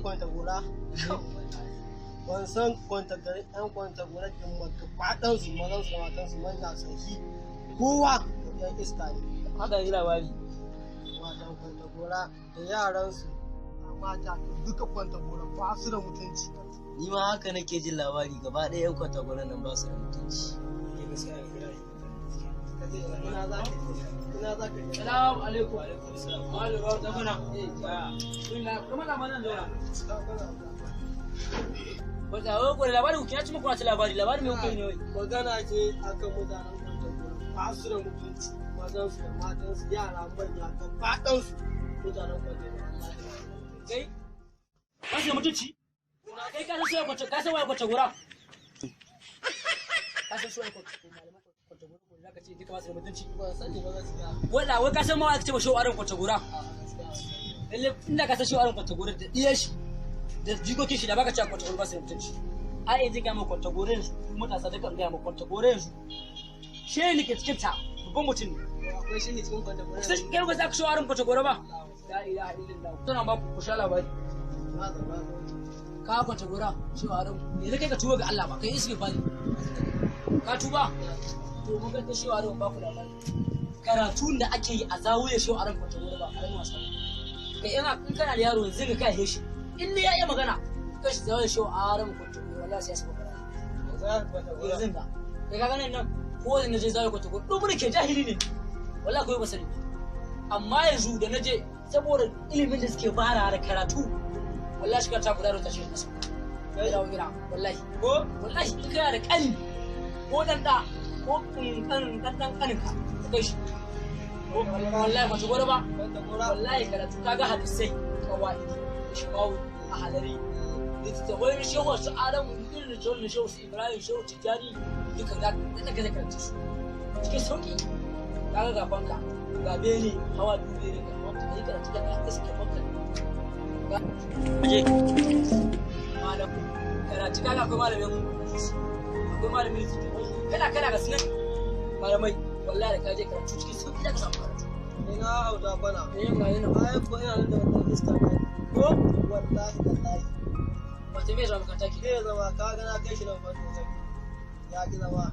Kwantagora? Ban san Kwantagora, yan Kwantagora din ma gaba su mazan su da matan su manya sahi. Kowa yan iska ne. Haka yi labari. Matan Kwantagora da yaran su mata duka Kwantagora ba su da mutunci. Ni ma haka nake jin labari gaba ɗaya yan Kwantagora nan ba su da mutunci. Ina za ka ina za ka je? Salamu alaikum. Malam ba ta mana. Eh, kuma na mana zauna. Wata wai ko labari ku kina ci muku labari, labari me kuke ne wai? Magana ce akan mutanen Kwantagora ba su da mutunci. Mazan su da matan su yara manya gaba ɗan su mutanen Kwantagora. Kai ba su da mutunci? Kai ka san suwaye Kwantagora, ka san waye Kwantagora? Ka san suwaye Kwantagora, malaman Kwantagora ko zaka ce duka ba su da mutunci? Ban sani ba gaskiya. Wala wai ka san ma aka ce ba shehu aron Kwantagora? Lalle inda ka san shehu aron Kwantagora da diyar shi da jikokin shi da baka cewa Kwantagora ba su da mutunci. Ai yanzu ga mu Kwantagora yanzu matasa duka ga mu Kwantagora yanzu. Shehu ne ke cikin ta babban mutum ne. Akwai shi ne cikin Kwantagora. Sai kai ba za ka shehu aron Kwantagora ba? La ilaha illallah. Tana ba ku sha labari. Ka Kwantagora shehu aron yanzu kai ka tuba ga Allah ba kai istighfari. Ka tuba? To mun ga shehu aron ba ku labari. Karatun da ake yi a zawiyar shehu aron Kwantagora ba karamin wasa ba. Kai ina in kana da yaro yanzu ka kai shi. In ne ya iya magana kai shi zawiyar shehu aron Kwantagora wallahi sai ya saba karatu. Yanzu ga. Kai ka ganin nan ko da naje zawiyar Kwantagora dubu ke jahili ne. Wallahi koyi ba sani. Amma yanzu da naje saboda ilimin da suke fara da karatu wallahi shi ta guda ta shi nasa. Sai dawo gida wallahi. Ko? Wallahi in kana da ƙani ko dan da ko kan dan dan kaninka ka kai shi. Wallahi ba ta ba. Wallahi karatu kaga hadisai qawaidi ishmawi ahlari littattafai na shehu su Adamu irin da na shehu su Ibrahim shehu Tijjani duka ga da ka karanta su cikin sauki. Kaga ga fanka ga bene hawa biyu bene ga wanda kai karatu da ka iske fanka aje malam karatu kaga akwai malamin hadisi akwai malamin littattafai kala kala ga sunan malamai wallahi da ka je karatu cikin sauki da ka samu karatu. Ina auta bana. Eh ga yana Ai ko ina nan da wannan iska ne. Ko wallahi tallahi. Wace me zama makaranta ke? Zai zama ka ga na kai shi nan farko zai. Ya ki zama.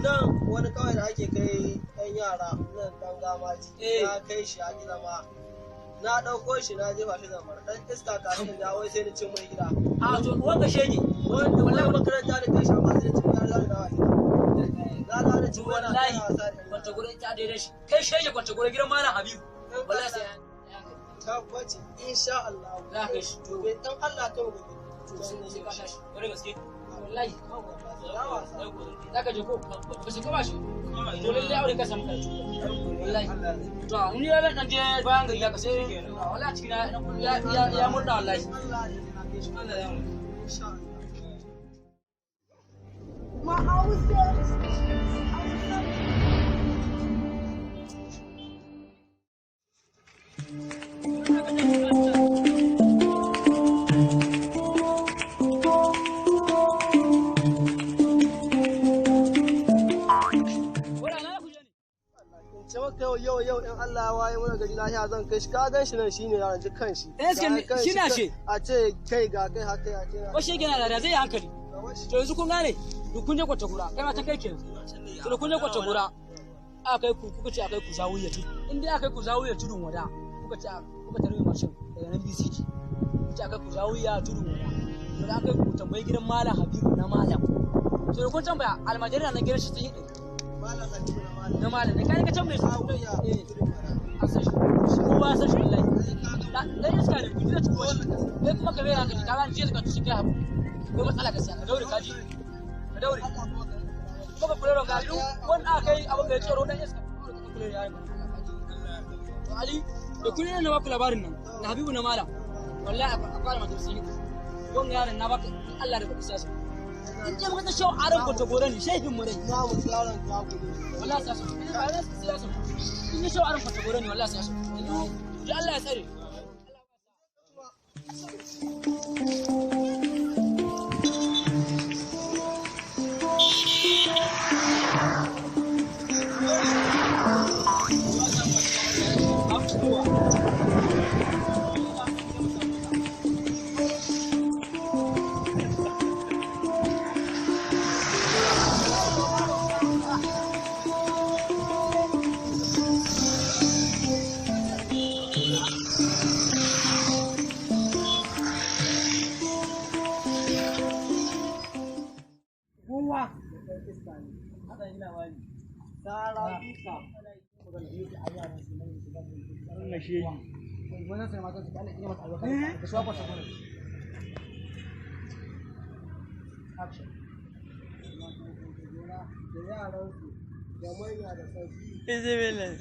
Nan wani kawai da ake kai ɗan yara nan ɗan gamaji. Eh. Na kai shi ya ki zama. Na ɗauko shi na jefa shi zamar. Ɗan iska kafin dawo sai na cin mai gida. A to wanga shege. Wanda wallahi makaranta da kai shi amma sai na cin mai gida da dawo gida. Na dawo da cin wani Wallahi wasa da ina. Kwantagora ita daidai shi. Kai shege Kwantagora gidan Malam Habibu. Wallahi sai Tabbaci insha Allah. Za ka kai shi. Gobe dan Allah ka gobe. To sai ka tashi. Wani gaske. Wallahi. Na wasa. Za ka je ko? Ba su kama shi. To lallai aure ka samu karatu. Wallahi. To ni ya dan je bayan gari haka sai wallahi cikin ya ya murda wallahi. Allah ya kai shi. Allah ya mu. Insha Allah. In ce maka yau yau yau in Allah ya waye mana gari lafiya zan kai shi ka gan shi nan shine yaron ji kan shi. Eh, Ga kan shi na kan- ce. A ce kai ga kai haka ya ce na. Ko shege na da zai yi hankali. To yanzu kun gane duk kun je Kwantagora kai ma ta kai kenan. To da kun je Kwantagora aka kai ku kuka ce aka kai ku zawiya tudu. In dai aka kai ku zawiya tudun wada kuka ce kuka tarbi mashin daga nan BCG. Kuka ce aka kai ku zawiya tudun wada. To da aka kai ku tambayi gidan Malam Habibu na Malam. To da kun tambaya almajirai na nan gidan shi sun yi ɗari. Malam Habibu na malam. Na Malam ne kai ka tambaye su. Zawiya Eh, tudun wada. an san shi. Kowa ya san shi wallahi. Dan iska ne ku jira cikin shi. Kai kuma ka mera hankali ka gane jiya ka tushi kai habu. Ko matsala ka siya ka daure ka ji. Ka daure. Allah kuma ka rinka kula da Kuma kula da gari wanda aka yi abin da ya tsoro dan iska ka kula da yaron ka. To Ali da kun na baku labarin nan na Habibu na Malam wallahi akwai almajirai sun yi. Wannan yaron na baka Allah da baka sa su. In je muka shawo aron ko ta gore ne shehin mu ne. Na mu tsaron ka ku ne. Wallahi sa su. Sai su. In je shawo aron ko ta gore ne wallahi sa su. Yanzu ji Allah ya tsare. ji labari. Sara duka. Wannan shege. Wannan sai matan su Allah ya masa albarka da su kwata gora. Action. Da yaransu da manya da tsaffi. Bismillah.